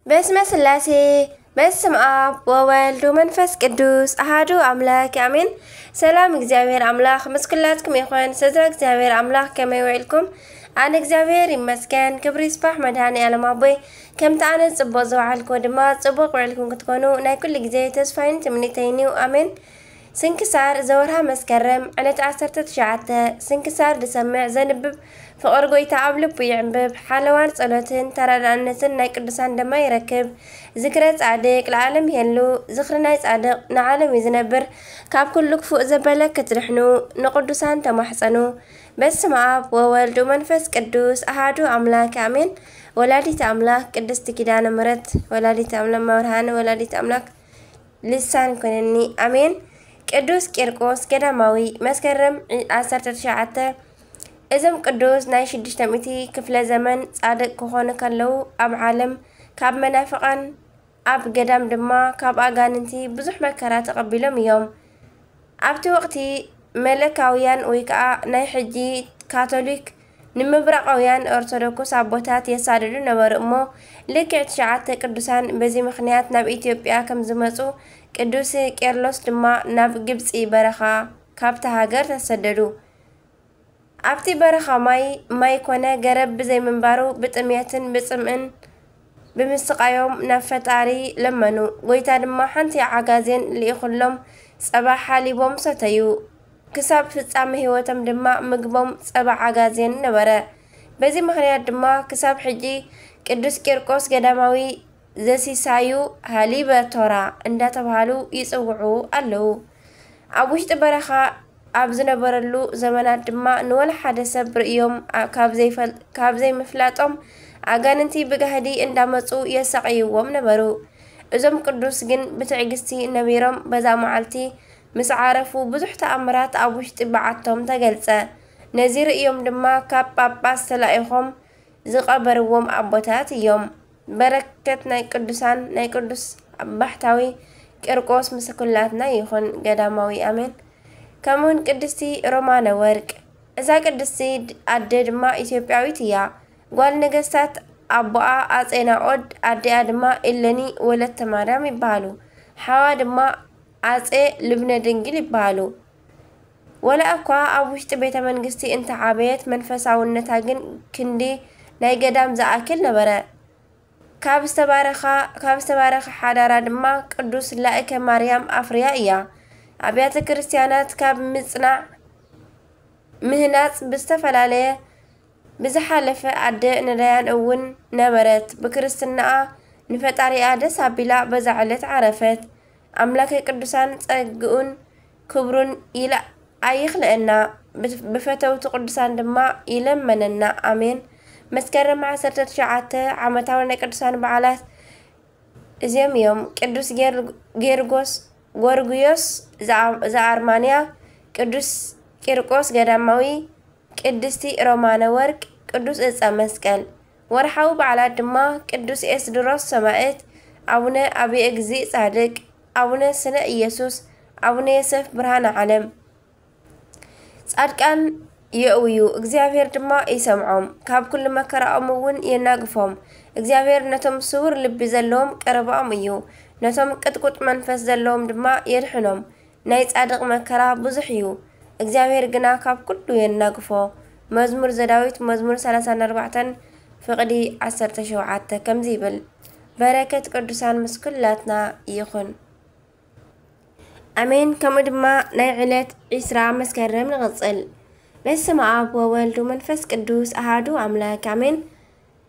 በስመ ስላሴ፣ በስም ኣብ ወወልድ ወመንፈስ ቅዱስ ኣሃዱ ኣምላክ ኣሜን። ሰላም እግዚኣብሔር ኣምላኽ ምስ ኩላትኩም ይኹን። ስድራ እግዚኣብሔር ኣምላኽ ከመይ ውዒልኩም? ኣነ እግዚኣብሔር ይመስገን፣ ክብሪ ይስባሕ መድኃኔ ዓለም ኣቦይ። ከምቲ ኣነ ጽቡቕ ዝወዓልኩ ድማ ጽቡቕ ውዒልኩም ክትኮኑ ናይ ኩሉ ግዜ ተስፋይን ትምኒተይን እዩ። ኣሜን። ስንክሳር ዘወርሃ መስከረም ዕለት ዓሰርተ ትሽዓተ። ስንክሳር ዝሰምዕ ዘንብብ ፍቕሪ ጎይታ ኣብ ልቡ ይዕንብብ። ሓለዋን ጸሎትን ተራዳእነትን ናይ ቅዱሳን ድማ ይረክብ። ዝክረ ጻድቅ ለዓለም ይሄሉ። ዝኽሪ ናይ ጻድቅ ንዓለም እዩ ዝነብር። ካብ ኩሉ ክፉእ ዘበለ ክትድሕኑ ንቅዱሳን ተማሕጸኑ። በስመ ኣብ ወወልድ ወመንፈስ ቅዱስ ኣሃዱ ኣምላክ ኣሜን። ወላዲት ኣምላክ ቅድስት ኪዳነ ምሕረት፣ ወላዲት ኣምላክ መብርሃን፣ ወላዲት ኣምላክ ልሳን ኩነኒ። ኣሜን። ቅዱስ ቂርቆስ ገዳማዊ። መስከረም ዒ-፣ ዓሰርተ ትሽዓተ። እዞም ቅዱስ ናይ ሽዱሽተ ሚእቲ ክፍለ ዘመን ጻድቅ ክኾኑ ከለዉ ኣብ ዓለም ካብ መናፍቓን ኣብ ገዳም ድማ ካብ ኣጋንንቲ ብዙሕ መከራ ተቐቢሎም እዮም። ኣብቲ ወቕቲ መለካውያን ወይ ከዓ ናይ ሕጂ ካቶሊክ ንምብራቓውያን ኦርቶዶክስ ኣቦታት የሳድዱ ነበሩ እሞ ልክዕ ትሽዓተ ቅዱሳን በዚ ምኽንያት ናብ ኢትዮጵያ ከም ዝመጹ ቅዱስ ቄርሎስ ድማ ናብ ግብጺ በረኻ ካብታ ሃገር ተሰደዱ። ኣብቲ በረኻ ማይ ማይ ኮነ ገረብ ብዘይምንባሩ ብጥምየትን ብጽምእን ብምስቃዮም ናብ ፈጣሪ ለመኑ። ጎይታ ድማ ሓንቲ ዓጋዜን ልኢኹሎም ጸባ ሓሊቦም ሰተዩ። ክሳብ ፍጻመ ህይወቶም ድማ ምግቦም ጸባ ዓጋዜን ነበረ። በዚ ምኽንያት ድማ ክሳብ ሕጂ ቅዱስ ቂርቆስ ገዳማዊ ዘሲሳዩ ሃሊበ ቶራ እንዳተባሃሉ ይጽውዑ ኣለዉ። ኣብ ውሽጢ በረኻ ኣብ ዝነበረሉ ዘመናት ድማ ንወላ ሓደ ሰብ ርእዮም ኣ-፣ ካብ ዘይፈል-፣ ካብ ዘይምፍላጦም ኣጋንንቲ ብጋህዲ እንዳመጹ የሳቕይዎም ነበሩ። እዞም ቅዱስ ግን ብትዕግስቲ ነቢሮም በዛ መዓልቲ ምስ ዓረፉ ብዙሕ ተኣምራት ኣብ ውሽጢ በዓቶም ተገልጸ። ነዚ ርእዮም ድማ ካብ ጳጳስ ተላኢኾም ዝቐበርዎም ኣቦታት እዮም። በረከት ናይ ቅዱሳን ናይ ቅዱስ ባሕታዊ ቂርቆስ ምስ ኩላትና ይኹን። ገዳማዊ ኣሜን። ከምኡውን ቅድስቲ ሮማነ ወርቅ። እዛ ቅድስቲ ኣደ ድማ ኢትዮጵያዊት እያ። ጓል ነገስታት ኣቦኣ ኣጼ ናኦድ፣ ኣዲኣ ድማ ኢለኒ ወለተ ማርያም ይበሃሉ። ሓዋ ድማ ኣጼ ልብነ ድንግል ይበሃሉ። ወላ እኳ ኣብ ውሽጢ ቤተ መንግስቲ እንተዓበየት መንፈሳውነታ ግን ክንዲ ናይ ገዳም ዝኣክል ነበረ። ካብ ዝተባረኻ፣ ካብ ዝተባረኸ ሓዳራ ድማ ቅዱስ ላእከ ማርያም ኣፍርያ እያ። ኣብያተ ክርስቲያናት ካብ ምጽናዕ ምህናጽ ብዝተፈላለየ ብዝሓለፈ ኣደ ነዳያን እውን ነበረት። ብክርስትናኣ ንፈጣሪኣ ደስ ኣቢላ በዛ ዕለት ዓረፈት። ኣምላከ ቅዱሳን ጸግኡን ክብሩን ኢለ ኣይኽልአና፣ ብት-፣ ብፈተውቲ ቅዱሳን ድማ ይለመነና። ኣሜን። መስከረም ዓሰርተ ትሽዓተ ዓመታዊ ናይ ቅዱሳን በዓላት እዚኦም እዮም። ቅዱስ ጌር-፣ ጌርጎስ፣ ጎርጉዮስ ዘኣ-፣ ዘኣርማንያ፣ ቅዱስ ቂርቆስ ገዳማዊ፣ ቅድስቲ ሮማነ ወርቅ፣ ቅዱስ እፀ መስቀል። ወርሓዊ በዓላት ድማ ቅዱስ ኤስድሮስ ሰማዕት፣ ኣቡነ ኣብየ እግዚእ ጻድቅ፣ ኣቡነ ስነ ኢየሱስ፣ ኣቡነ የሰፍ ብርሃነ ዓለም። ጻድቃን የእውዩ፣ እግዚኣብሔር ድማ ይሰምዖም፣ ካብ ኩሉ መከራኦም እውን የናግፎም። እግዚኣብሔር ነቶም ስውር ልቢ ዘለዎም ቀረባኦም እዩ፣ ነቶም ቅጥቁጥ መንፈስ ዘለዎም ድማ የድሕኖም። ናይ ጻድቕ መከራ ብዙሕ እዩ፣ እግዚኣብሔር ግና ካብ ኩሉ የናግፎ። መዝሙር ዘዳዊት መዝሙር ሰላሳን ኣርባዕተን ፍቕዲ ዓሰርተ ሸውዓተ ከምዚ ይብል፣ በረከት ቅዱሳን ምስ ኩላትና ይኹን። ኣሜን። ከምኡ ድማ ናይ ዕለት ዒስራ መስከረም ንቕጽል። በስመ ኣብ ወወልድ ወመንፈስ ቅዱስ ኣሃዱ ኣምላክ ኣሜን።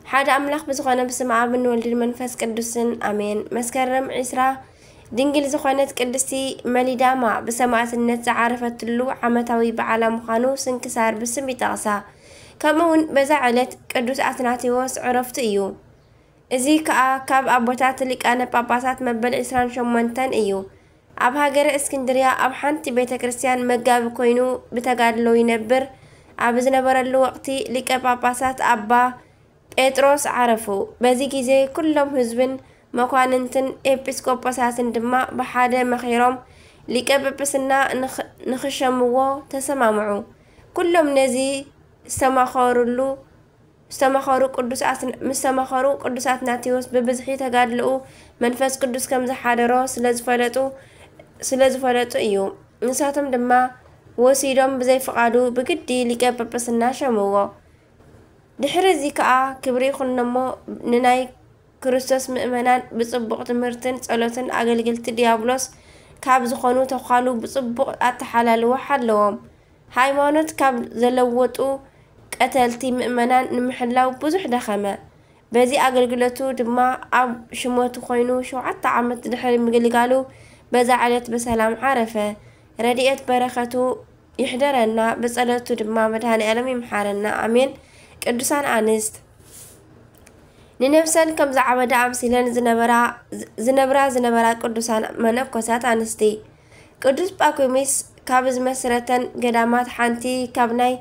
ሓደ ኣምላኽ ብዝኾነ ብስመ ኣብን ወልድን መንፈስ ቅዱስን ኣሜን። መስከረም ዒስራ ድንግል ዝኾነት ቅድስቲ መሊዳማ ብሰማዕትነት ዝዓረፈትሉ ዓመታዊ በዓላ ምዃኑ ስንክሳር ብስም ይጠቕሳ። ከምኡ እውን በዛ ዕለት ቅዱስ ኣትናቴዎስ ዕረፍቱ እዩ። እዚ ከኣ ካብ ኣቦታት ሊቃነ ጳጳሳት መበል ዕስራን ሸሞንተን እዩ። ኣብ ሃገረ እስክንድርያ ኣብ ሓንቲ ቤተ ክርስቲያን መጋቢ ኮይኑ ብተጋድሎ ይነብር ኣብ ዝነበረሉ ወቕቲ ሊቀ ጳጳሳት ኣባ ጴጥሮስ ዓረፉ። በዚ ግዜ ኩሎም ህዝብን መኳንንትን ኤጲስቆጶሳትን ድማ ብሓደ መኺሮም ሊቀ ጳጳስና ንኽ-፣ ንኽሸምዎ ተሰማምዑ። ኩሎም ነዚ ዝተማኸሩሉ ዝተመኸሩ ቅዱሳት ምስ ተመኸሩ ቅዱስ ኣትናቴዎስ ብብዝሒ ተጋድሎኡ መንፈስ ቅዱስ ከም ዝሓደሮ ስለ ዝፈለጡ ስለ ዝፈለጡ እዩ። ንሳቶም ድማ ወሲዶም ብዘይፍቓዱ ብግዲ ሊቀ ጳጳስና ሸምዎ። ድሕሪ እዚ ከኣ ክብሪ ይኹኖሞ ንናይ ክርስቶስ ምእመናን ብጽቡቕ ትምህርትን ጸሎትን ኣገልገልቲ ዲያብሎስ ካብ ዝኾኑ ተዃሉ ብጽቡቕ ኣተሓላልዎ ሓለዎም። ሃይማኖት ካብ ዘለወጡ ቀተልቲ ምእመናን ንምሕላው ብዙሕ ደኸመ። በዚ ኣገልግሎቱ ድማ ኣብ ሽመቱ ኮይኑ ሸውዓተ ዓመት ድሕሪ ምግልጋሉ በዛ ዕለት ብሰላም ዓረፈ። ረድኤት በረኸቱ ይሕደረና፣ ብጸሎቱ ድማ መድኃኔ ዓለም ይምሓረና። ኣሜን። ቅዱሳን ኣንስት ንነብሰን ከም ዝዓበዳ ኣምሲለን ዝነበራ ዝነብራ ዝነበራ ቅዱሳን መነኮሳት ኣንስቲ። ቅዱስ ጳኩሚስ ካብ ዝመስረተን ገዳማት ሓንቲ ካብ ናይ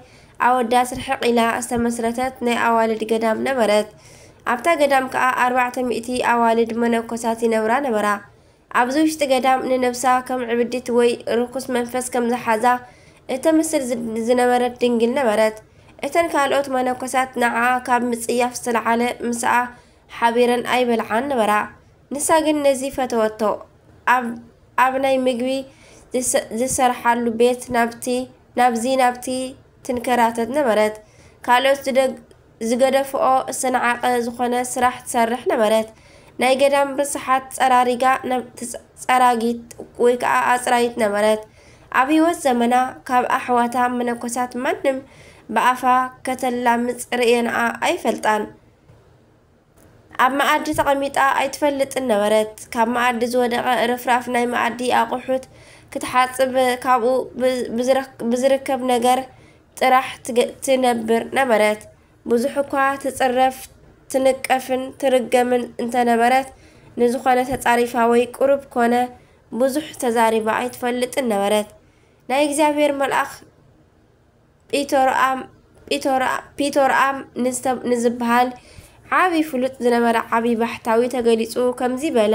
ኣወዳት ርሕቕ ኢላ ዝተመስረተት ናይ ኣዋልድ ገዳም ነበረት። ኣብታ ገዳም ከኣ ኣርባዕተ ሚእቲ ኣዋልድ መነኮሳት ይነብራ ነበራ። ኣብዚ ውሽጢ ገዳም ንነብሳ ከም ዕብዲት ወይ ርኩስ መንፈስ ከም ዝሓዛ እተምስል ዝ- ዝነበረት ድንግል ነበረት። እተን ካልኦት መነኮሳት ንዓኣ ካብ ምጽያፍ ዝተለዓለ ምስኣ ሓቢረን ኣይበልዓን ነበራ። ንሳ ግን ነዚ ፈተወቶ። ኣብ ኣብ ናይ ምግቢ ዝሰ- ዝሰርሓሉ ቤት ናብቲ ናብዚ ናብቲ ትንከራተት ነበረት። ካልኦት ዝደግ- ዝገደፍኦ ዝተናዓቐ ዝኾነ ስራሕ ትሰርሕ ነበረት። ናይ ገዳም ርስሓት ጸራሪጋ ናብ- ትጸ- ጸራጊት ወይ ከኣ ኣጽራይት ነበረት። ኣብ ህይወት ዘመና ካብ ኣሕዋታ መነኮሳት ማንም ብኣፋ ከተላምጽ ርእየንኣ ኣይፈልጣን። ኣብ መኣዲ ተቐሚጣ ኣይትፈልጥን ነበረት። ካብ መኣዲ ዝወደቐ ርፍራፍ ናይ መኣዲ ኣቑሑት ክትሓጽብ ካብኡ ብ- ብዝረክ- ብዝርከብ ነገር ጥራሕ ትገ- ትነብር ነበረት። ብዙሕ እኳ ትጽረፍ ትንቀፍን ትርገምን እንተነበረት ንዝኾነ ተጻሪፋ ወይ ቁሩብ ኮነ ብዙሕ ተዛሪባ ኣይትፈልጥን ነበረት። ናይ እግዚኣብሔር መልኣኽ ጲቶርኣም ፒቶርኣም ንዝበሃል ዓብዪ ፍሉጥ ዝነበረ ዓብዪ ባሕታዊ ተገሊጹ ከምዚ በለ።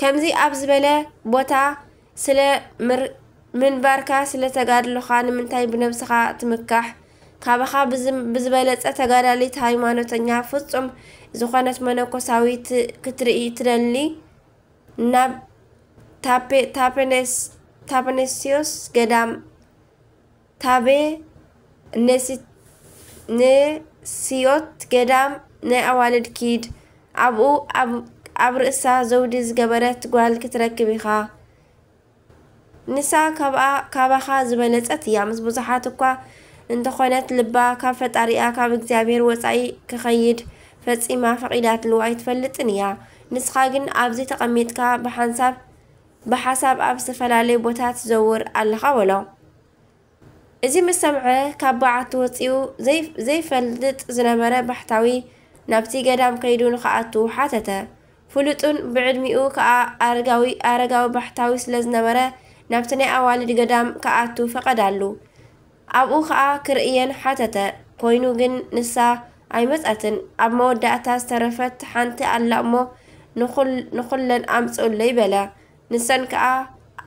ከምዚ ኣብ ዝበለ ቦታ ስለ ምንባርካ ስለ ተጋድሎኻ ንምንታይ ብነብስኻ ትምካሕ? ካባኻ ብዝበለጸ ተጋዳሊት ሃይማኖተኛ ፍጹም ዝኾነት መነኮሳዊት ክትርኢ ትደሊ? ናብ ታፔኔስዮስ ገዳም ታቤ ነሲዮት ገዳም ናይ ኣዋልድ ኪድ ኣብኡ ኣብ ርእሳ ዘውዲ ዝገበረት ጓል ክትረክብ ኢኻ። ንሳ ካብኣ ካባኻ ዝበለጸት እያ። ምስ ብዙሓት እኳ እንተኾነት ልባ ካብ ፈጣሪኣ ካብ እግዚኣብሔር ወጻኢ ክኸይድ ፈጺማ ፈቒዳትሉ ኣይትፈልጥን እያ። ንስኻ ግን ኣብዚ ተቐሚጥካ ብሓንሳብ ብሓሳብ ኣብ ዝተፈላለየ ቦታ ትዘውር ኣለኻ በሎ። እዚ ምስ ሰምዐ ካብ በዓቲ ወጺኡ ዘይፈልጥ ዝነበረ ባሕታዊ ናብቲ ገዳም ከይዱ ንኽኣቱ ሓተተ። ፍሉጥን ብዕድሚኡ ከኣ ኣረጋዊ ኣረጋዊ ባሕታዊ ስለ ዝነበረ ናብቲ ናይ ኣዋልድ ገዳም ክኣቱ ፈቐዳሉ። ኣብኡ ኸኣ ክርእየን ሓተተ። ኮይኑ ግን ንሳ ኣይመጸትን። ኣብ መወዳእታ ዝተረፈት ሓንቲ ኣላ እሞ ንኹል- ንኹለን ኣምጽኡለይ በለ። ንሰን ከኣ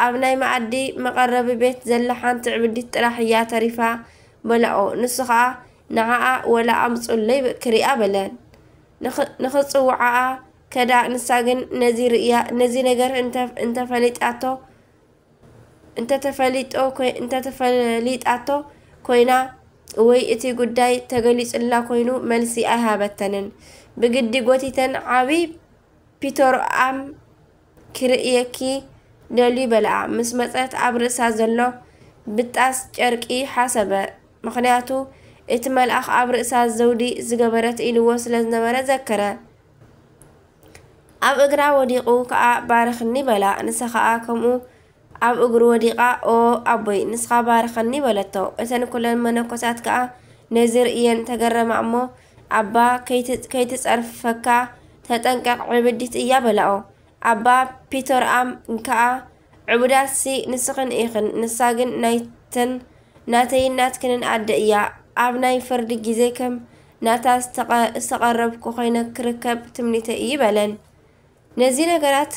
ኣብ ናይ መኣዲ መቐረቢ ቤት ዘላ ሓንቲ ዕብዲት ጥራሕ እያ ተሪፋ በላኦ። ንሱ ኸኣ ንዓኣ ወላ ኣምጹለይ ክሪኣ በለን። ንኽ- ንኽጽውዓኣ ከዳ ንሳ ግን ነዚ ርእያ ነዚ ነገር እንተ- እንተፈሊጣቶ እንተተፈሊጦ ኮይ- እንተተፈሊጣቶ ኮይና ወይ እቲ ጉዳይ ተገሊጹላ ኮይኑ መልሲ ኣይሃበተንን። ብግዲ ጎቲተን ዓቢ ፒቶርኣም ክርእየኪ ደልዩ በልኣ። ምስ መጸት ኣብ ርእሳ ዘሎ ብጣስ ጨርቂ ሓሰበ። ምኽንያቱ እቲ መልኣኽ ኣብ ርእሳ ዘውዲ ዝገበረት ኢልዎ ስለ ዝነበረ ዘከረ። ኣብ እግራ ወዲቑ ከኣ ባርኽኒ በላ። ንሳ ከኣ ከምኡ ኣብ እግሩ ወዲቓ ኦ ኣቦይ ንስኻ ባርኸኒ በለቶ። እተን ኩለን መነኮሳት ከኣ ነዚ ርእየን ተገረማ እሞ ኣባ ከይትጸርፈካ ተጠንቀቕ ዕብዲት እያ በላኦ። ኣባ ፒቶርኣም ከኣ ዕቡዳትሲ ንስኽን ኢኽን፣ ንሳ ግን ናይተን ናተይን ናትክንን ኣደ እያ። ኣብ ናይ ፍርዲ ግዜ ከም ናታ ዝተቐረብኩ ኮይነ ክርከብ ትምኒተይ እዩ በለን። ነዚ ነገራት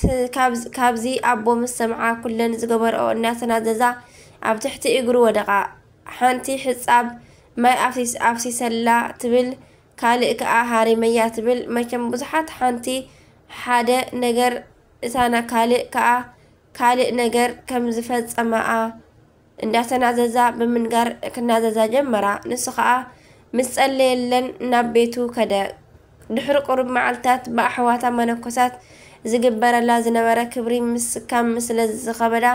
ካብዚ ኣቦ ምስ ሰምዓ ኩለን ዝገበርኦ እናተናዘዛ ኣብ ትሕቲ እግሩ ወደቓ። ሓንቲ ሕጻብ ማይ ኣፍሲስ-፣ ኣፍሲሰላ ትብል፣ ካልእ ከኣ ሃሪመያ ትብል። መቸም ብዙሓት ሓንቲ ሓደ ነገር እታ ና-፣ ካልእ ከኣ ካልእ ነገር ከም ዝፈጸማኣ እንዳተናዘዛ ብምንጋር ክናዘዛ ጀመራ። ንሱ ኸኣ ምስ ጸለየለን ናብ ቤቱ ከደ። ድሕሪ ቁሩብ መዓልታት ብኣሕዋታ መነኮሳት ዝግበረላ ዝነበረ ክብሪ ምስካም ስለ ዝኸበዳ፣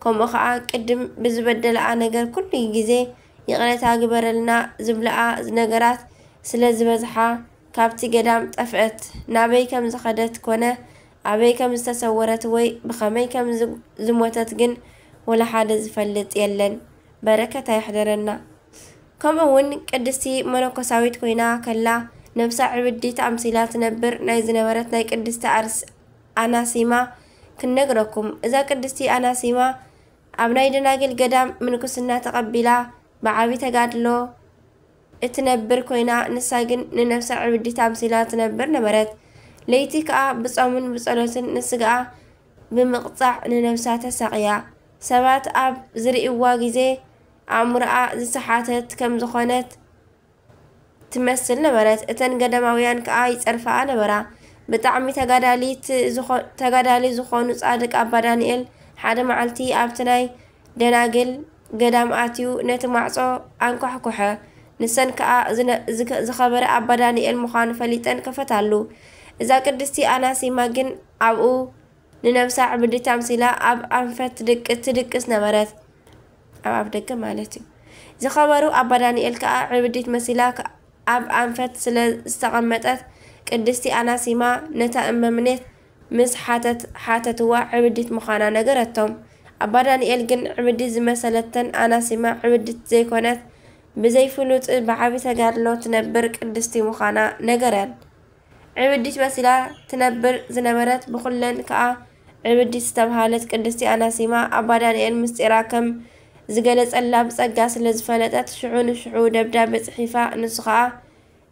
ከምኡ ኸኣ ቅድም ብዝበደለኣ ነገር ኩሉ ግዜ ይቕሬታ ግበረልና ዝብለኣ ነገራት ስለ ዝበዝሓ፣ ካብቲ ገዳም ጠፍአት። ናበይ ከም ዝኸደት ኮነ ኣበይ ከም ዝተሰወረት ወይ ብኸመይ ከም ዝ-፣ ዝሞተት ግን ወላ ሓደ ዝፈልጥ የለን። በረከታ ይሕደረና። ከምኡ እውን ቅድስቲ መነኮሳዊት ኮይና ከላ ነብሳ ዕብዲት ኣምሲላ ትነብር ናይ ዝነበረት ናይ ቅድስቲ ኣርስ-፣ ኣናሲማ ክንነግረኩም። እዛ ቅድስቲ ኣናሲማ ኣብ ናይ ደናግል ገዳም ምንኩስና ተቐቢላ ብዓቢ ተጋድሎ እትነብር ኮይና፣ ንሳ ግን ንነብሳ ዕብዲት ኣምሲላ ትነብር ነበረት። ለይቲ ከኣ ብጾምን ብጸሎትን ንስጋኣ ብምቕጻዕ ንነብሳ ተሳቕያ። ሰባት ኣብ ዝርእይዋ ግዜ ኣእምሮኣ ዝሰሓተት ከም ዝኾነት ትመስል ነበረት። እተን ገዳማውያን ከኣ ይጸርፋኣ ነበራ። ብጣዕሚ ተጋዳሊት ዝኾ-፣ ተጋዳሊ ዝኾኑ ጻድቅ ኣባ ዳንኤል ሓደ መዓልቲ ኣብቲ ናይ ደናግል ገዳም ኣትዩ ነቲ ማዕጾ ኣንኳሕኩሐ። ንሰን ከኣ ዝነ-፣ ዝከ-፣ ዝኸበረ ኣባ ዳንኤል ምዃኑ ፈሊጠን ከፈታሉ። እዛ ቅድስቲ ኣናሲማ ግን ኣብኡ ንነብሳ ዕብድቲ ኣምሲላ ኣብ ኣንፈት ትድቅ-፣ ትድቅስ ነበረት። ኣብ ኣፍ ደገ ማለት እዩ። ዝኸበሩ ኣባ ዳንኤል ከኣ ዕብዲት መሲላ ከ-፣ ኣብ ኣንፈት ስለ ዝተቐመጠት ቅድስቲ ኣናሲማ ነታ እመምኔት ምስ ሓተት-፣ ሓተትዋ ዕብዲት ምዃና ነገረቶም። ኣባ ዳንኤል ግን ዕብዲት ዝመሰለተን ኣናሲማ ዕብዲት ዘይኮነት ብዘይፍሉጥ ብዓቢ ተጋድሎ ትነብር ቅድስቲ ምዃና ነገረን። ዕብዲት መሲላ ትነብር ዝነበረት ብኹለን ከኣ ዕብዲት ዝተብሃለት ቅድስቲ ኣናሲማ ኣባ ዳንኤል ምስጢራ ከም ዝገለጸላ ብጸጋ ስለ ዝፈለጠት ሽዑ ንሽዑ ደብዳቤ ጽሒፋ ንሱ ከኣ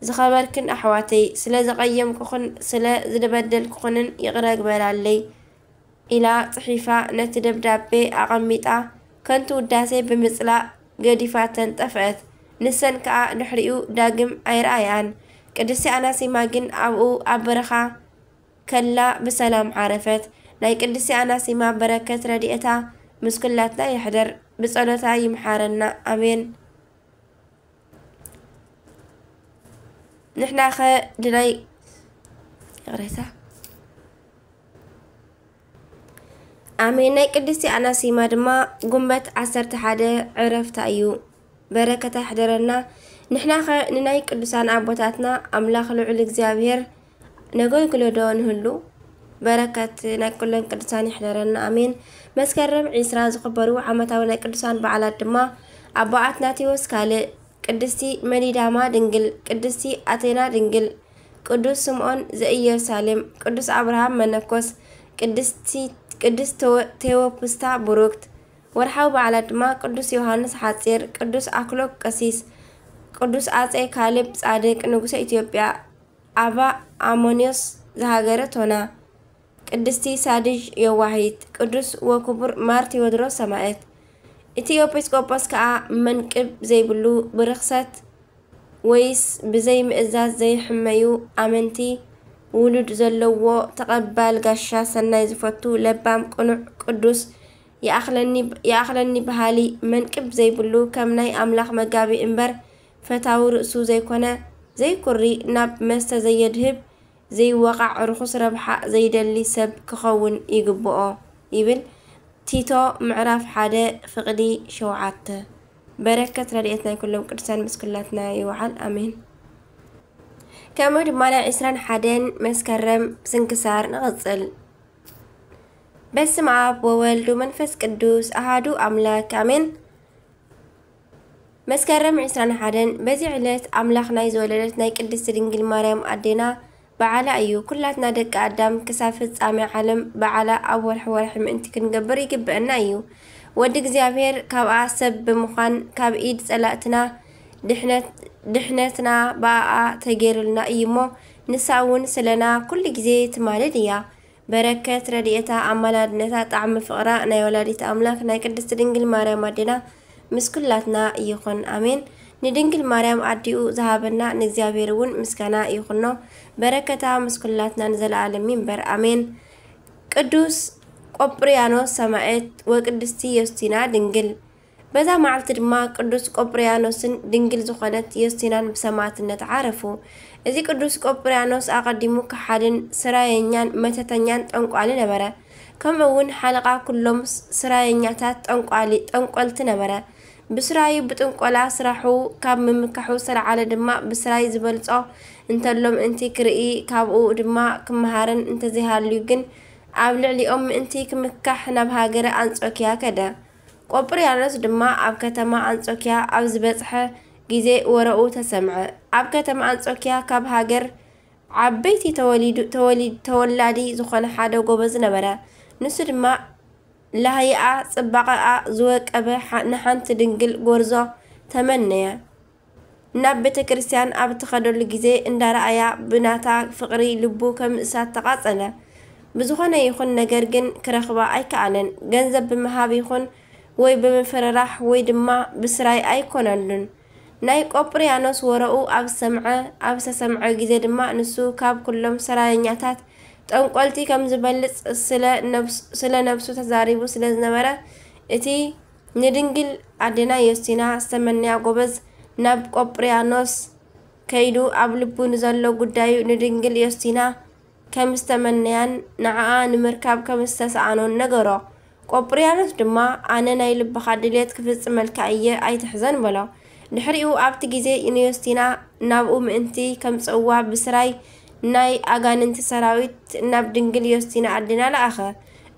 ዝኸበርክን ኣሕዋተይ ስለ ዘቐየምኩኽን ስለ ዝደበደልኩኽንን ይቕረ ግበራለይ ኢላ ጽሒፋ ነቲ ደብዳቤ ኣቐሚጣ ከንቱ ውዳሴ ብምጽላእ ገዲፋተን ጠፍአት። ንሰን ከኣ ድሕሪኡ ዳግም ኣይረኣያን። ቅድስቲ ኣናሲማ ግን ኣብኡ ኣብ በረኻ ከላ ብሰላም ዓረፈት። ናይ ቅድስቲ ኣናሲማ በረከት ረድኤታ ምስ ኩላትና ይሕደር። ብጸሎታ ይምሓረና። ኣሜን። ንሕናኸ ድናይ ይቕሬታ። ኣሜን። ናይ ቅድስቲ ኣናሲማ ድማ ጉንበት ዓሰርተ ሓደ ዕረፍታ እዩ። በረከታ ይሕደረና። ንሕናኸ ንናይ ቅዱሳን ኣቦታትና ኣምላኽ ልዑል እግዚኣብሔር ነጎይግሎ ዶ ንህሉ? በረከት ናይ ኩለን ቅዱሳን ይሕደረና። ኣሜን። መስከረም ዒስራ ዝኽበሩ ዓመታዊ ናይ ቅዱሳን በዓላት ድማ ኣባ ኣትናቴዎስ ካልእ፣ ቅድስቲ መሊዳማ ድንግል፣ ቅድስቲ ኣቴና ድንግል፣ ቅዱስ ስምዖን ዘኢየሩሳሌም፣ ቅዱስ ኣብርሃም መነኮስ፣ ቅድስቲ፣ ቅድስት ቴዎ-፣ ቴዎፕስታ ቡሩክት። ወርሓዊ በዓላት ድማ ቅዱስ ዮሃንስ ሓጺር፣ ቅዱስ ኣክሎግ ቀሲስ፣ ቅዱስ ኣጼ ካልብ ጻድቅ ንጉሰ ኢትዮጵያ፣ ኣባ ኣሞንዮስ ዘሃገረ ቶና፣ ቅድስቲ ሳድዥ የዋሂት፣ ቅዱስ ወክቡር ማር ቴዎድሮስ ሰማዕት። እቲ ኤጲስቆጶስ ከኣ መንቅብ ዘይብሉ ብርኽሰት ወይስ ብዘይ ምእዛዝ ዘይሕመዩ ኣመንቲ ውሉድ ዘለዎ ተቐባል ጋሻ ሰናይ ዝፈቱ ለባም ቅኑዕ ቅዱስ ይኣኽለኒ፣ ይኣኽለኒ በሃሊ መንቅብ ዘይብሉ ከም ናይ ኣምላኽ መጋቢ እምበር ፈታዊ ርእሱ ዘይኮነ ዘይኩሪ ናብ መስተ ዘየድህብ ዘይወቓዕ ርኹስ ረብሓ ዘይደሊ ሰብ ክኸውን ይግብኦ ይብል ቲቶ ምዕራፍ ሓደ ፍቕዲ ሸውዓተ። በረከት ረድኤት ናይ ኩሎም ቅዱሳን ምስ ኩላትና ይውዓል። ኣሜን። ከምኡ ድማ ናይ ዕስራን ሓደን መስከረም ስንክሳር ንቕጽል። በስመ ኣብ ወወልድ ወመንፈስ ቅዱስ ኣሃዱ ኣምላክ ኣሜን። መስከረም ዕስራን ሓደን በዚ ዕለት ኣምላኽ ናይ ዝወለደት ናይ ቅድስቲ ድንግል ማርያም ኣዴና በዓላ እዩ። ኩላትና ደቂ ኣዳም ክሳብ ፍጻሜ ዓለም በዓላ ኣብ ወርሒ ወርሒ ምእንቲ ክንገብር ይግብአና እዩ። ወዲ እግዚኣብሔር ካብኣ ሰብ ብምዃን ካብ ኢድ ጸላእትና ድሕነት-፣ ድሕነትና ብኣኣ ተገይሩልና እዩ እሞ ንሳ እውን ስለና ኩሉ ግዜ ትማልድ እያ። በረከት ረድኤታ ኣማላድነታ ጣዕሚ ፍቕራ ናይ ወላዲት ኣምላክ ናይ ቅድስቲ ድንግል ማርያም ኣዴና ምስ ኩላትና ይኹን። ኣሜን። ንድንግል ማርያም ኣዲኡ ዝሃበና ንእግዚኣብሔር እውን ምስጋና ይኹኖ። በረከታ ምስ ኩላትና ንዘለዓለም ይንበር፣ ኣሜን። ቅዱስ ቆጵርያኖስ ሰማዕት ወቅድስቲ ዮስቲና ድንግል። በዛ መዓልቲ ድማ ቅዱስ ቆጵርያኖስን ድንግል ዝኾነት ዮስቲናን ብሰማዕትነት ዓረፉ። እዚ ቅዱስ ቆጵርያኖስ ኣቐዲሙ ከሓድን ስራየኛን መተተኛን ጠንቋሊ ነበረ። ከምኡ እውን ሓለቓ ኩሎም ስራየኛታት ጠንቋሊ፣ ጠንቆልቲ ነበረ። ብስራዩ ብጥንቆላ ስራሑ ካብ ምምካሑ ዝተለዓለ ድማ ብስራይ ዝበልጾ እንተሎ ምእንቲ ክርኢ ካብኡ ድማ ክመሃርን እንተዘይሃልዩ ግን ኣብ ልዕሊኦም ምእንቲ ክምካሕ ናብ ሃገረ ኣንጾኪያ ከደ። ቆጵርያኖስ ድማ ኣብ ከተማ ኣንጾኪያ ኣብ ዝበጽሐ ግዜ ወረኡ ተሰምዐ። ኣብ ከተማ ኣንጾኪያ ካብ ሃገር ዓበይቲ ተወሊዱ፣ ተወሊ-፣ ተወላዲ ዝኾነ ሓደ ጎበዝ ነበረ። ንሱ ድማ ላህይኣ ጽባቐኣ ዝወቀበ ሓ-፣ ንሓንቲ ድንግል ጎርዞ ተመነየ። ናብ ቤተ ክርስቲያን ኣብ እትኸደሉ ግዜ እንዳረኣያ ብናታ ፍቕሪ ልቡ ከም እሳት ተቓጸለ። ብዝኾነ ይኹን ነገር ግን ክረኽባ ኣይከኣለን። ገንዘብ ብምሃብ ይኹን ወይ ብምፍርራሕ ወይ ድማ ብስራይ ኣይኮነሉን። ናይ ቆጵርያኖስ ወረኡ ኣብ ሰምዐ፣ ኣብ ዝተሰምዐ ግዜ ድማ ንሱ ካብ ኩሎም ሰራየኛታት ጠንቆልቲ ከም ዝበልጽ ስለ ነብስ-፣ ስለ ነብሱ ተዛሪቡ ስለ ዝነበረ፣ እቲ ንድንግል ኣዴና ዮስቲና ዝተመንያ ጎበዝ ናብ ቆጵርያኖስ ከይዱ ኣብ ልቡ ንዘሎ ጉዳዩ ንድንግል ዮስቲና ከም ዝተመነያን ንዓኣ ንምርካብ ከም ዝተሰኣኖን ነገሮ። ቆጵርያኖስ ድማ፣ "ኣነ ናይ ልብኻ ድሌት ክፍጽመልካ እየ፣ ኣይትሕዘን" በሎ። ድሕሪኡ ኣብቲ ግዜ ንዮስቲና ናብኡ ምእንቲ ከምጽእዋ ብስራይ ናይ ኣጋንንቲ ሰራዊት ናብ ድንግል ዮስቲና ኣዴና ለኣኸ።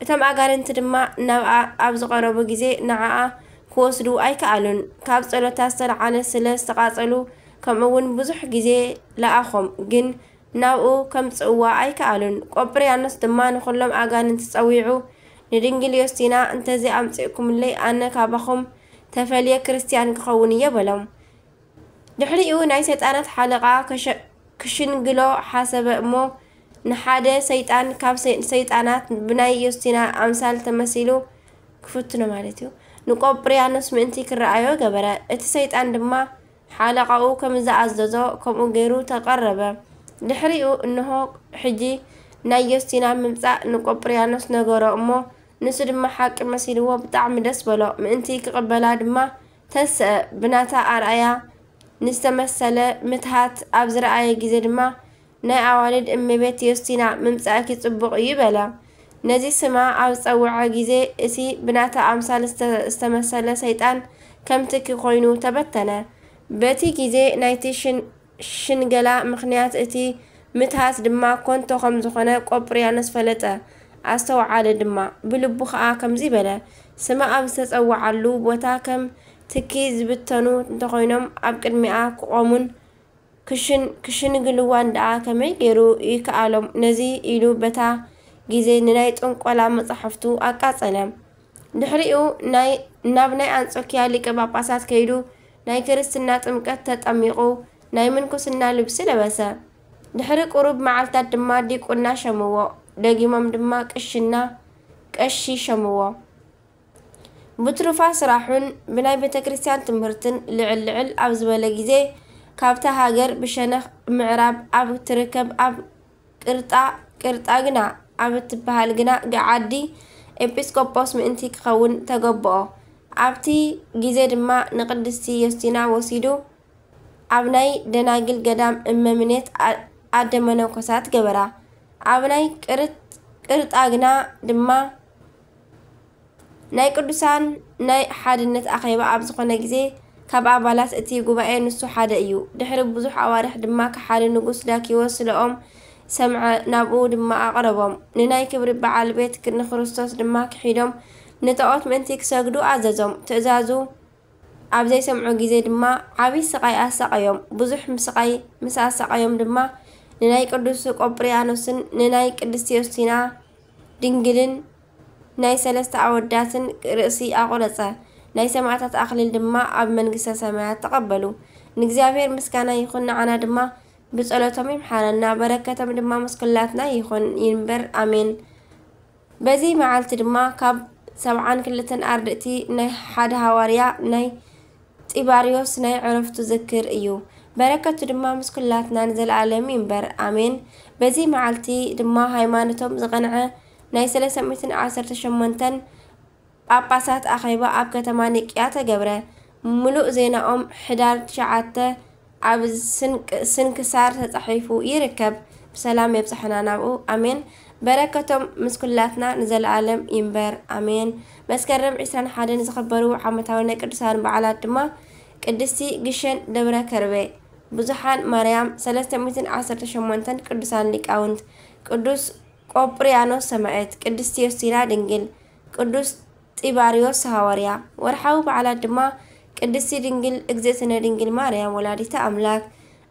እቶም ኣጋንንቲ ድማ ናብኣ ኣብ ዝቐረቡ ግዜ ንዓኣ ክወስዱ ኣይከኣሉን። ካብ ጸሎታ ዝተለዓለ ስለ ዝተቓጸሉ፣ ከምኡ እውን ብዙሕ ግዜ ለኣኾም፣ ግን ናብኡ ከምጽእዋ ኣይከኣሉን። ቆጵርያኖስ ድማ ንኹሎም ኣጋንንቲ ጸዊዑ፣ "ንድንግል ዮስቲና እንተዘይ ኣምጺእኩምለይ፣ ኣነ ካባኹም ተፈልየ ክርስትያን ክኸውን እየ" በሎም። ድሕሪኡ ናይ ሰይጣናት ሓለቓ ከሸ-፣ ክሽንግሎ ሓሰበ እሞ፣ ንሓደ ሰይጣን ካብ ሰይ-፣ ሰይጣናት ብናይ ዮስቲና ኣምሳል ተመሲሉ ክፍትኖ ማለት እዩ፣ ንቆጵርያኖስ ምእንቲ ክረኣዮ ገበረ። እቲ ሰይጣን ድማ ሓለቓኡ ከም ዝኣዘዞ ከምኡ ገይሩ ተቐረበ። ድሕሪኡ እንሆ ሕጂ ናይ ዮስቲና ምምጻእ ንቆጵርያኖስ ነገሮ እሞ፣ ንሱ ድማ ሓቂ መሲልዎ ብጣዕሚ ደስ በሎ። ምእንቲ ክቕበላ ድማ ተስአ። ብናታ ኣርኣያ ንዝተመሰለ ምትሃት ኣብ ዝረኣየ ግዜ ድማ፣ "ናይ ኣዋልድ እመቤት ዮስቲና ምምጻእኪ ጽቡቕ እዩ" በለ። ነዚ ስማ ኣብ ዝጸውዐ ግዜ፣ እቲ ብናታ ኣምሳል ዝተ-፣ ዝተመሰለ ሰይጣን ከም ትኪ ኮይኑ ተበተነ። በቲ ግዜ ናይቲ ሽን-፣ ሽንገላ ምኽንያት፣ እቲ ምትሃት ድማ ኮንቶ ከም ዝኾነ ቆጵርያኖስ ፈለጠ፣ ኣስተውዓለ ድማ። ብልቡ ኸኣ ከምዚ በለ፣ "ስማ ኣብ ዝተጸውዓሉ ቦታ ከም ትኪ ዝብተኑ እንተኾይኖም፣ ኣብ ቅድሚኣ ክቖሙን ክሽን-፣ ክሽንግልዋን ደኣ ከመይ ገይሩ ይከኣሎም?" ነዚ ኢሉ በታ ግዜ ንናይ ጥንቆላ መጻሕፍቱ ኣቃጸለ። ድሕሪኡ ናይ፣ ናብ ናይ ኣንጾኪያ ሊቀ ጳጳሳት ከይዱ ናይ ክርስትና ጥምቀት ተጠሚቑ ናይ ምንኩስና ልብሲ ለበሰ። ድሕሪ ቁሩብ መዓልታት ድማ ዲቁና ሸምዎ። ደጊሞም ድማ ቅሽና፣ ቀሺ ሸምዎ። ብትሩፋት ስራሑን ብናይ ቤተ ክርስቲያን ትምህርትን ልዕል ልዕል ኣብ ዝበለ ግዜ፣ ካብታ ሃገር ብሸነኽ ምዕራብ ኣብ ትርከብ ኣብ ቅርጣ፣ ቅርጣ ግና ኣብ እትበሃል ግና ዓዲ ኤጲስቆጶስ ምእንቲ ክኸውን ተገብኦ። ኣብቲ ግዜ ድማ ንቅድስቲ ዮስቲና ወሲዱ ኣብ ናይ ደናግል ገዳም እመምኔት ኣ-፣ ኣደ መነኮሳት ገበራ። ኣብ ናይ ቅርጥ-፣ ቅርጣ ግና ድማ ናይ ቅዱሳን ናይ ሓድነት ኣኼባ ኣብ ዝኾነ ግዜ፣ ካብ ኣባላት እቲ ጉባኤ ንሱ ሓደ እዩ። ድሕሪ ብዙሕ ኣዋርሕ ድማ ከሓዲ ንጉስ ዳኪዎስ ስለኦም ሰምዐ፣ ናብኡ ድማ ኣቕረቦም። ንናይ ክብሪ በዓል ቤት ክ-፣ ንክርስቶስ ድማ ክሒዶም ንጣኦት ምእንቲ ክሰግዱ ኣዘዞም። ትእዛዙ ኣብ ዘይሰምዑ ግዜ ድማ ዓቢ ስቓይ ኣሳቐዮም። ብዙሕ ስቓይ ምስ ኣሳቐዮም ድማ ንናይ ቅዱስ ቆጵርያኖስን ንናይ ቅድስቲ ዮስቲና ድንግልን ናይ ሰለስተ ኣወዳትን ርእሲ ኣቑረጸ። ናይ ሰማዕታት ኣኽሊል ድማ ኣብ መንግስተ ሰማያት ተቐበሉ። ንእግዚኣብሔር ምስጋና ይኹን፣ ንዓና ድማ ብጸሎቶም ይምሓረና፣ በረከቶም ድማ ምስ ኩላትና ይኹን ይንበር፣ ኣሜን። በዚ መዓልቲ ድማ ካብ ሰብዓን ክልተን ኣርድእቲ ናይ ሓደ ሃዋርያ ናይ ጢባርዮስ ናይ ዕረፍቱ ዝክር እዩ። በረከቱ ድማ ምስ ኩላትና ንዘለኣለም ይንበር፣ ኣሜን። በዚ መዓልቲ ድማ ሃይማኖቶም ዝቐንዐ ናይ ሰለስተ ሚእትን ዓሰርተ ሸሞንተን ጳጳሳት ኣኼባ ኣብ ከተማ ኒቅያ ተገብረ። ምሉእ ዜናኦም ሕዳር ትሽዓተ ኣብ ስንክ-፣ ስንክሳር ተጻሒፉ ይርከብ። ብሰላም የብጽሐና ናብኡ፣ ኣሜን። በረከቶም ምስ ኩላትና ንዘለኣለም ይንበር፣ ኣሜን። መስከረም ዕስራን ሓደን ዝኽበሩ ዓመታዊ ናይ ቅዱሳን በዓላት ድማ ቅድስቲ ግሸን ደብረ ከርቤ፣ ብዙሓን ማርያም፣ ሰለስተ ሚእትን ዓሰርተ ሸሞንተን ቅዱሳን ሊቃውንት፣ ቅዱስ ቆጵርያኖስ ሰማዕት፣ ቅድስቲ ዮስቲና ድንግል፣ ቅዱስ ጢባርዮስ ሃዋርያ። ወርሓዊ በዓላት ድማ ቅድስቲ ድንግል እግዝእትነ ድንግል ማርያም ወላዲተ ኣምላክ፣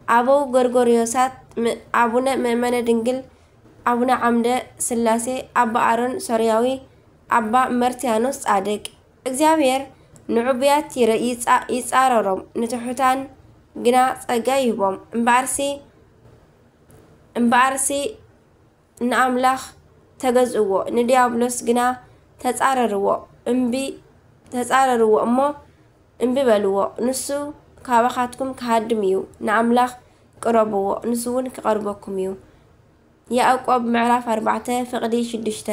ኣበው ጎርጎርዮሳት፣ ም-፣ ኣቡነ ምእመነ ድንግል፣ ኣቡነ ዓምደ ስላሴ፣ ኣባ ኣሮን ሶርያዊ፣ ኣባ መርትያኖስ ጻድቅ። እግዚኣብሔር ንዕቡያት ይረ-፣ ይጻ-፣ ይጻረሮም፣ ንትሑታን ግና ጸጋ ይህቦም። እምበኣርሲ፣ እምበኣርሲ ንኣምላኽ ተገዝእዎ፣ ንድያብሎስ ግና ተጻረርዎ፣ እምቢ፣ ተጻረርዎ እሞ እምቢ በልዎ፣ ንሱ ካባኻትኩም ክሃድም እዩ። ንኣምላኽ ቅረብዎ፣ ንሱ እውን ክቐርበኩም እዩ። ያዕቆብ ምዕራፍ ኣርባዕተ ፍቕዲ ሽዱሽተ።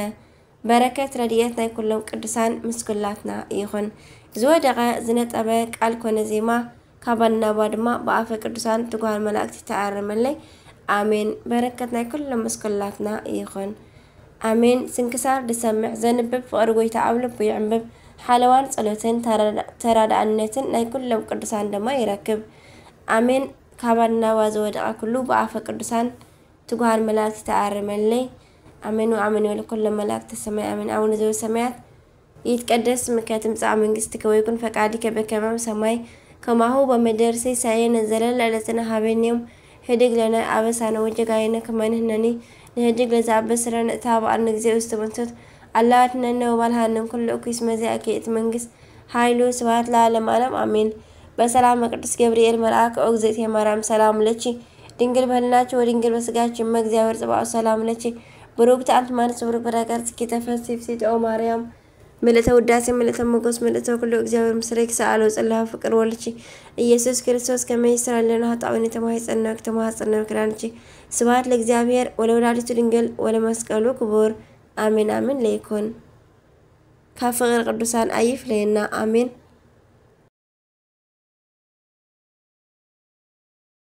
በረከት ረድኤት ናይ ኩሎም ቅዱሳን ምስ ኩላትና ይኹን። ዝወደቐ ዝነጠበ ቃል ኮነ ዜማ ካብ ኣናባ ድማ ብኣፈ ቅዱሳን ትጉሃን መላእክት ይተኣረመለይ። ኣሜን። በረከት ናይ ኩሎም ምስ ኩላትና ይኹን። ኣሜን። ስንክሳር ዝሰምዕ ዘንብብ ፍቕሪ ጎይታ ኣብ ልቡ ይዕንብብ። ሓለዋን ጸሎትን ተራዳ-፣ ተራዳእነትን ናይ ኩሎም ቅዱሳን ድማ ይረክብ። ኣሜን። ካብ ኣናባ ዝወደቐ ኩሉ ብኣፈ ቅዱሳን ትጉሃን መላእክት ይተኣረመለይ። ኣሜን ወኣሜን ወለኩሎም መላእክተ ሰማይ ኣሜን። ኣቡነ ዘበሰማያት ይትቀደስ ስምከ ትምጻእ መንግስትከ ወይኩን ፈቃድከ በከመ በሰማይ ከማሁ በምድር። ሲሳየነ ዘለለ ዕለትነ ሀበነ ዮም ህድግ ለነ አበሳነ ወጌጋየነ ከመ ንሕነኒ ንህድግ ለዘአበሰ ለነ ኢታብአነ እግዚኦ ውስተ መንሱት አላ አድነነ ወባልሃነ እምኩሉ እኩይ እስመ ዚአከ ይእቲ መንግስት ኃይሉ ስብሐት ለዓለመ ዓለም አሜን። በሰላመ ቅዱስ ገብርኤል መልአክ ኦ እግዝእትየ ማርያም ሰላም ለኪ ድንግል በህልናኪ ወድንግል በስጋኪ እመ እግዚአብሔር ጽባኦት ሰላም ለኪ ብሩክት አንቲ እም አንስት ብሩክ ፍሬ ከርሥኪ ተፈሥሒ ፍሥሕት ኦ ማርያም ምልእተ ውዳሴ ምልእተ ሞገስ ምልእተ ኩሉ እግዚአብሔር ምስሌኪ ሰአሎ ጽላዊ ፍቅር ወልኪ ኢየሱስ ክርስቶስ ከመ ይስራ ለነ ኃጣውኢነ ተማሂጸናኪ ተማሐጸናኪ ክዳንኪ። ስብሐት ለእግዚአብሔር ወለወላዲቱ ድንግል ወለመስቀሉ ክቡር። አሜን አሜን ለይኩን። ካብ ፍቅሪ ቅዱሳን ኣይፍለየና። አሜን።